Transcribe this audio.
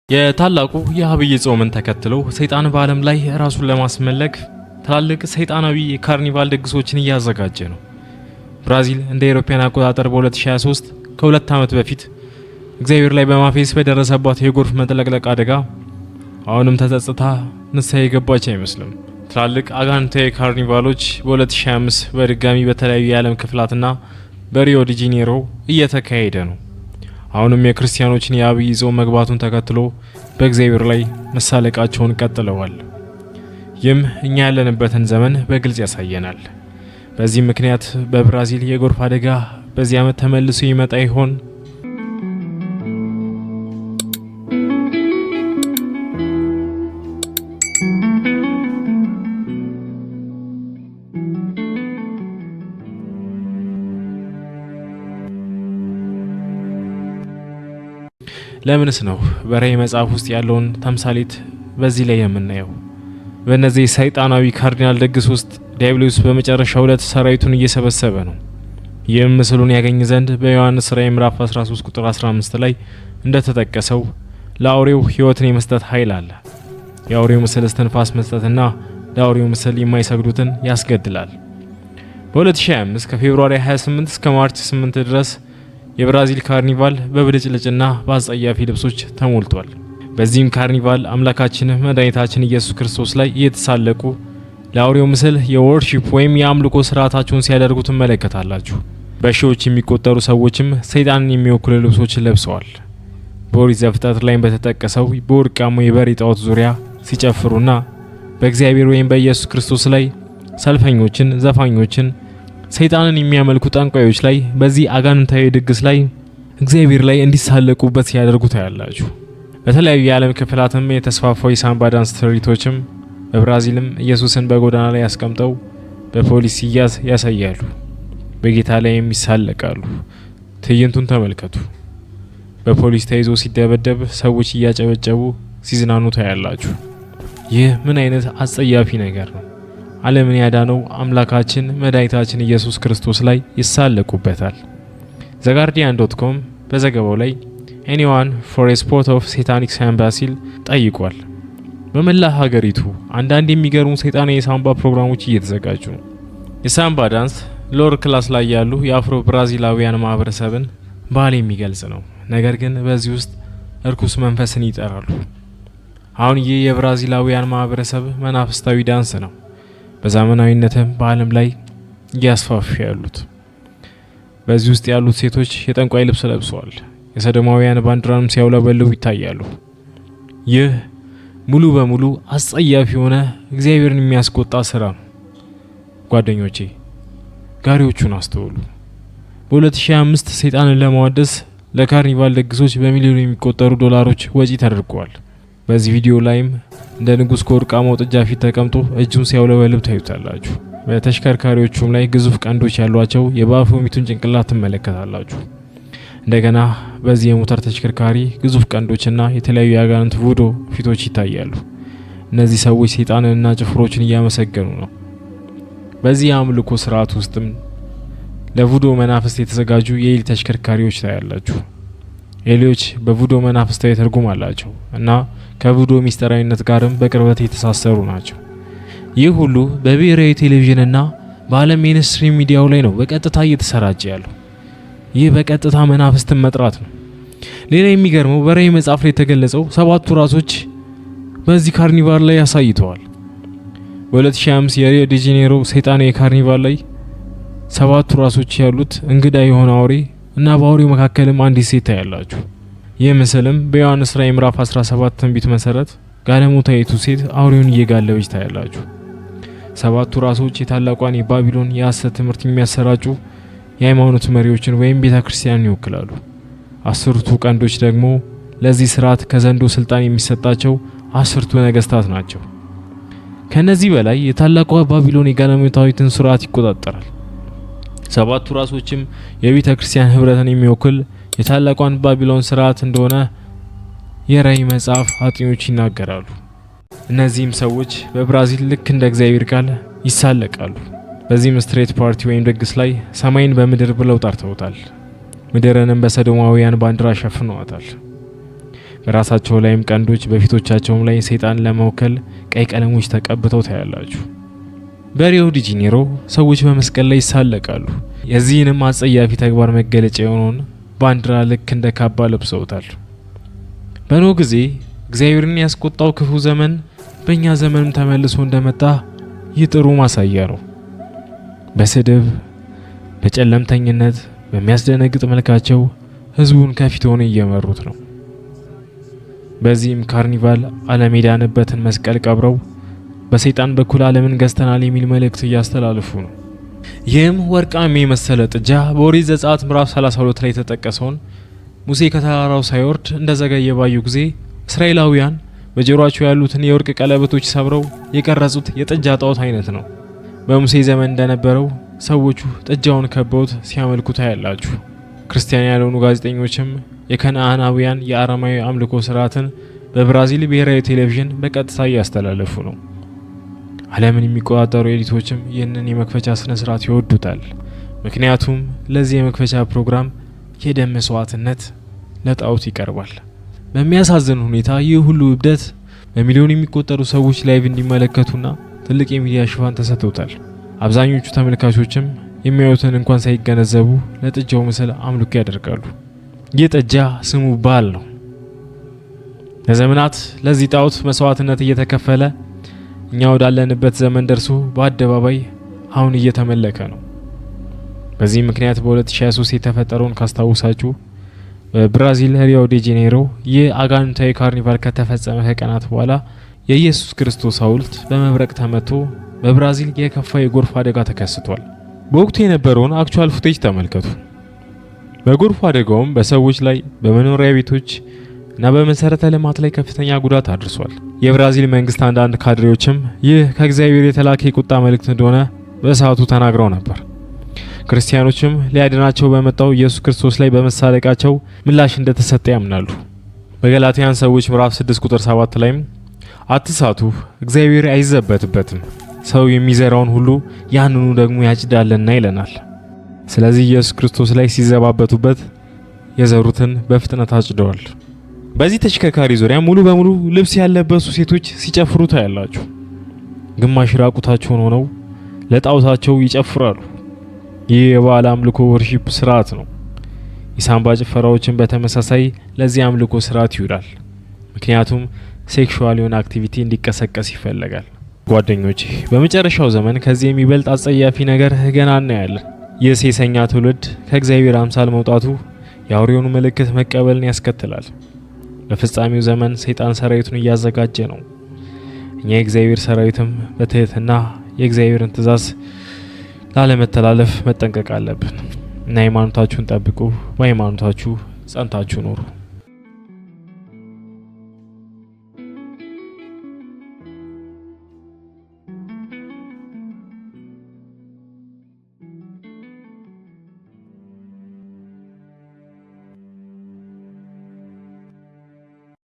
የታላቁ የአብይ ጾምን ተከትሎ ሰይጣን በዓለም ላይ ራሱን ለማስመለክ ትላልቅ ሰይጣናዊ የካርኒቫል ድግሶችን እያዘጋጀ ነው። ብራዚል እንደ አውሮፓውያን አቆጣጠር በ2023፣ ከ2 ዓመት በፊት እግዚአብሔር ላይ በማፌዝ በደረሰባት የጎርፍ መጥለቅለቅ አደጋ አሁንም ተጸጽታ ንስሐ የገባች አይመስልም። ትላልቅ አጋንንታዊ ካርኒቫሎች በ2025 በድጋሚ በተለያዩ የዓለም ክፍላትና በሪዮ ዲ ጄኔሮ እየተካሄደ ነው። አሁንም የክርስቲያኖችን የአብይ ጾም መግባቱን ተከትሎ በእግዚአብሔር ላይ መሳለቃቸውን ቀጥለዋል። ይህም እኛ ያለንበትን ዘመን በግልጽ ያሳየናል። በዚህ ምክንያት በብራዚል የጎርፍ አደጋ በዚህ ዓመት ተመልሶ ይመጣ ይሆን? ለምንስ ነው በራእይ መጽሐፍ ውስጥ ያለውን ተምሳሌት በዚህ ላይ የምናየው? በእነዚህ ሰይጣናዊ ካርዲናል ድግስ ውስጥ ዲያብሎስ በመጨረሻው ዕለት ሰራዊቱን እየሰበሰበ ነው። ይህም ምስሉን ያገኝ ዘንድ በዮሐንስ ራእይ ምዕራፍ 13 ቁጥር 15 ላይ እንደተጠቀሰው ለአውሬው ሕይወትን የመስጠት ኃይል አለ። የአውሬው ምስል እስትንፋስ መስጠትና ለአውሬው ምስል የማይሰግዱትን ያስገድላል። በ2025 ከ February 28 እስከ March 8 ድረስ የብራዚል ካርኒቫል በብልጭልጭና በአጸያፊ ልብሶች ተሞልቷል። በዚህም ካርኒቫል አምላካችን መድኃኒታችን ኢየሱስ ክርስቶስ ላይ እየተሳለቁ ለአውሬው ምስል የ worship ወይም የአምልኮ ስርዓታቸውን ሲያደርጉ ትመለከታላችሁ። በሺዎች የሚቆጠሩ ሰዎችም ሰይጣንን የሚወክሉ ልብሶችን ለብሰዋል። በኦሪት ዘፍጥረት ላይም በተጠቀሰው በወርቃማው የበሬ ጣዖት ዙሪያ ሲጨፍሩና በእግዚአብሔር ወይም በኢየሱስ ክርስቶስ ላይ ሰልፈኞችን፣ ዘፋኞችን፣ ሰይጣንን የሚያመልኩ ጠንቋዮች ላይ በዚህ አጋንንታዊ ድግስ ላይ እግዚአብሔር ላይ እንዲሳለቁበት ሲያደርጉ ታያላችሁ። በተለያዩ የዓለም ክፍላትም የተስፋፋው የሳምባ ዳንስ ትርኢቶችም በብራዚልም ኢየሱስን በጎዳና ላይ አስቀምጠው በፖሊስ ሲያዝ ያሳያሉ። በጌታ ላይም ይሳለቃሉ። ትዕይንቱን ተመልከቱ። በፖሊስ ተይዞ ሲደበደብ ሰዎች እያጨበጨቡ ሲዝናኑ ታያላችሁ። ይህ ምን አይነት አጸያፊ ነገር ነው? ዓለምን ያዳነው አምላካችን መድኃኒታችን ኢየሱስ ክርስቶስ ላይ ይሳለቁበታል። TheGuardian.com በዘገባው ላይ "Anyone for spot of satanic samba?" ሲል ጠይቋል። በመላ ሀገሪቱ አንዳንድ የሚገርሙ ሰይጣናዊ የሳምባ ፕሮግራሞች እየተዘጋጁ ነው። የሳምባ ዳንስ lower class ላይ ያሉ የአፍሮ ብራዚላውያን ማህበረሰብን ባህል የሚገልጽ ነው። ነገር ግን በዚህ ውስጥ እርኩስ መንፈስን ይጠራሉ። አሁን ይህ የብራዚላውያን ማህበረሰብ መናፍስታዊ ዳንስ ነው። በዘመናዊነትም በዓለም ላይ እያስፋፉ ያሉት። በዚህ ውስጥ ያሉት ሴቶች የጠንቋይ ልብስ ለብሰዋል። የሰዶማውያን ባንዲራንም ሲያውለበልቡ ይታያሉ። ይህ ሙሉ በሙሉ አስጸያፊ የሆነ እግዚአብሔርን የሚያስቆጣ ስራ ነው። ጓደኞቼ፣ ጋሪዎቹን አስተውሉ። በ2025 ሰይጣንን ለማወደስ ለካርኒቫል ድግሶች በሚሊዮን የሚቆጠሩ ዶላሮች ወጪ ተደርገዋል። በዚህ ቪዲዮ ላይም እንደ ንጉስ ከወርቃማው ጥጃ ፊት ተቀምጦ እጁን ሲያውለበልብ ታዩታላችሁ። በተሽከርካሪዎቹም ላይ ግዙፍ ቀንዶች ያሏቸው የባፎሚቱን ጭንቅላት ትመለከታላችሁ። እንደገና በዚህ የሞተር ተሽከርካሪ ግዙፍ ቀንዶችና የተለያዩ የአጋንንት voodoo ፊቶች ይታያሉ። እነዚህ ሰዎች ሰይጣንንና ጭፍሮችን እያመሰገኑ ነው። በዚህ የአምልኮ ስርዓት ውስጥም ለ voodoo መናፍስት የተዘጋጁ የኤሊ ተሽከርካሪዎች ታያላችሁ። ኤሊዎች በ voodoo መናፍስታዊ ትርጉም አላቸው እና ከ voodoo ሚስጥራዊነት ጋርም በቅርበት የተሳሰሩ ናቸው። ይህ ሁሉ በብሔራዊ ቴሌቪዥንና በዓለም mainstream ሚዲያው ላይ ነው በቀጥታ እየተሰራጨ ያለው። ይህ በቀጥታ መናፍስትን መጥራት ነው። ሌላ የሚገርመው በራእይ መጽሐፍ ላይ የተገለጸው ሰባቱ ራሶች በዚህ ካርኒቫል ላይ ያሳይተዋል። በ2005 የሪዮ ዲ ጄኔሮ ሰይጣናዊ ካርኒቫል ላይ ሰባቱ ራሶች ያሉት እንግዳ የሆነ አውሬ እና በአውሬው መካከልም አንዲት ሴት ታያላችሁ። ይህ ምስልም በዮሐንስ ራእይ ምዕራፍ 17 ትንቢት መሰረት ጋለሞታይቱ ሴት አውሬውን እየጋለበች ታያላችሁ። ሰባቱ ራሶች የታላቋን የባቢሎን የሐሰት ትምህርት የሚያሰራጩ የሃይማኖት መሪዎችን ወይም ቤተ ክርስቲያንን ይወክላሉ። 10ቱ ቀንዶች ደግሞ ለዚህ ስርዓት ከዘንዶ ስልጣን የሚሰጣቸው 10ቱ ነገስታት ናቸው። ከነዚህ በላይ የታላቋ ባቢሎን የጋለሞታዊትን ስርዓት ይቆጣጠራል። ሰባቱ ራሶችም የቤተ ክርስቲያን ህብረትን የሚወክል የታላቋን ባቢሎን ስርዓት እንደሆነ የራእይ መጽሐፍ አጥኚዎች ይናገራሉ። እነዚህም ሰዎች በብራዚል ልክ እንደ እግዚአብሔር ቃል ይሳለቃሉ። በዚህም street party ወይም ድግስ ላይ ሰማይን በምድር ብለው ጠርተውታል። ምድርንም በሰዶማውያን ባንዲራ ሸፍነዋታል። በራሳቸው ላይም ቀንዶች፣ በፊቶቻቸውም ላይ ሰይጣን ለመወከል ቀይ ቀለሞች ተቀብተው ታያላችሁ። በሪዮ ዲ ጄኔሮ ሰዎች በመስቀል ላይ ይሳለቃሉ። የዚህንም አጸያፊ ተግባር መገለጫ የሆነውን ባንዲራ ልክ እንደ ካባ ለብሰውታል። በኖህ ጊዜ እግዚአብሔርን ያስቆጣው ክፉ ዘመን በእኛ ዘመንም ተመልሶ እንደመጣ ይህ ጥሩ ማሳያ ነው። በስድብ፣ በጨለምተኝነት፣ በሚያስደነግጥ መልካቸው ህዝቡን ከፊት ሆነው እየመሩት ነው። በዚህም ካርኒቫል ዓለም የዳነበትን መስቀል ቀብረው በሰይጣን በኩል ዓለምን ገዝተናል የሚል መልእክት እያስተላለፉ ነው። ይህም ወርቃማ የመሰለ ጥጃ በኦሪት ዘጸአት ምዕራፍ 32 ላይ የተጠቀሰውን ሙሴ ከተራራው ሳይወርድ እንደዘገየ ባዩ ጊዜ እስራኤላውያን በጆሮአቸው ያሉትን የወርቅ ቀለበቶች ሰብረው የቀረጹት የጥጃ ጣዖት አይነት ነው። በሙሴ ዘመን እንደነበረው ሰዎቹ ጥጃውን ከበውት ሲያመልኩ ታያላችሁ። ክርስቲያን ያልሆኑ ጋዜጠኞችም የከነዓናውያን የአረማዊ አምልኮ ስርዓትን በብራዚል ብሔራዊ ቴሌቪዥን በቀጥታ እያስተላለፉ ነው። ዓለምን የሚቆጣጠሩ elite ኦችም ይህንን የመክፈቻ ስነ ስርዓት ይወዱታል። ምክንያቱም ለዚህ የመክፈቻ ፕሮግራም የደም መስዋዕትነት ለጣዖት ይቀርባል። በሚያሳዝን ሁኔታ ይህ ሁሉ እብደት በሚሊዮን የሚቆጠሩ ሰዎች live እንዲመለከቱና ትልቅ የሚዲያ ሽፋን ተሰጥቶታል። አብዛኞቹ ተመልካቾችም የሚያዩትን እንኳን ሳይገነዘቡ ለጥጃው ምስል አምልኮ ያደርጋሉ። ይህ ጥጃ ስሙ ባል ነው። ለዘመናት ለዚህ ጣዖት መስዋዕትነት እየተከፈለ እኛ ወዳለንበት ዘመን ደርሶ በአደባባይ አሁን እየተመለከ ነው። በዚህ ምክንያት በ2023 የተፈጠረውን ካስታውሳችሁ በብራዚል ሪዮ ዴ ጄኔሮ ይህ አጋንንታዊ ካርኒቫል ከተፈጸመ ከቀናት በኋላ የኢየሱስ ክርስቶስ ሐውልት በመብረቅ ተመቶ በብራዚል የከፋ የጎርፍ አደጋ ተከስቷል። በወቅቱ የነበረውን actual footage ተመልከቱ። በጎርፍ አደጋውም በሰዎች ላይ፣ በመኖሪያ ቤቶች እና በመሰረተ ልማት ላይ ከፍተኛ ጉዳት አድርሷል። የብራዚል መንግስት አንዳንድ ካድሬዎችም ይህ ከእግዚአብሔር የተላከ የቁጣ መልእክት እንደሆነ በሰዓቱ ተናግረው ነበር። ክርስቲያኖችም ሊያድናቸው በመጣው ኢየሱስ ክርስቶስ ላይ በመሳለቃቸው ምላሽ እንደተሰጠ ያምናሉ። በገላትያን ሰዎች ምዕራፍ 6 ቁጥር 7 ላይም አትሳቱ፣ እግዚአብሔር አይዘበትበትም፣ ሰው የሚዘራውን ሁሉ ያንኑ ደግሞ ያጭዳልና ይለናል። ስለዚህ ኢየሱስ ክርስቶስ ላይ ሲዘባበቱበት የዘሩትን በፍጥነት አጭደዋል። በዚህ ተሽከርካሪ ዙሪያ ሙሉ በሙሉ ልብስ ያለበሱ ሴቶች ሲጨፍሩ ታያላችሁ። ግማሽ ራቁታቸውን ሆነው ለጣዖታቸው ይጨፍራሉ። ይህ የበኣል አምልኮ worship ስርዓት ነው። የሳምባ ጭፈራዎችን በተመሳሳይ ለዚህ አምልኮ ስርዓት ይውላል። ምክንያቱም sexual የሆነ activity እንዲቀሰቀስ ይፈለጋል። ጓደኞቼ፣ በመጨረሻው ዘመን ከዚህ የሚበልጥ አጸያፊ ነገር ገና እናያለን። ይህ ሴሰኛ ትውልድ ከእግዚአብሔር አምሳል መውጣቱ የአውሬውን ምልክት መቀበልን ያስከትላል። በፍጻሜው ዘመን ሰይጣን ሰራዊቱን እያዘጋጀ ነው። እኛ የእግዚአብሔር ሰራዊትም በትህትና የእግዚአብሔርን ትእዛዝ ላለመተላለፍ መጠንቀቅ አለብን እና ሃይማኖታችሁን ጠብቁ፣ በሃይማኖታችሁ ጸንታችሁ ኑሩ።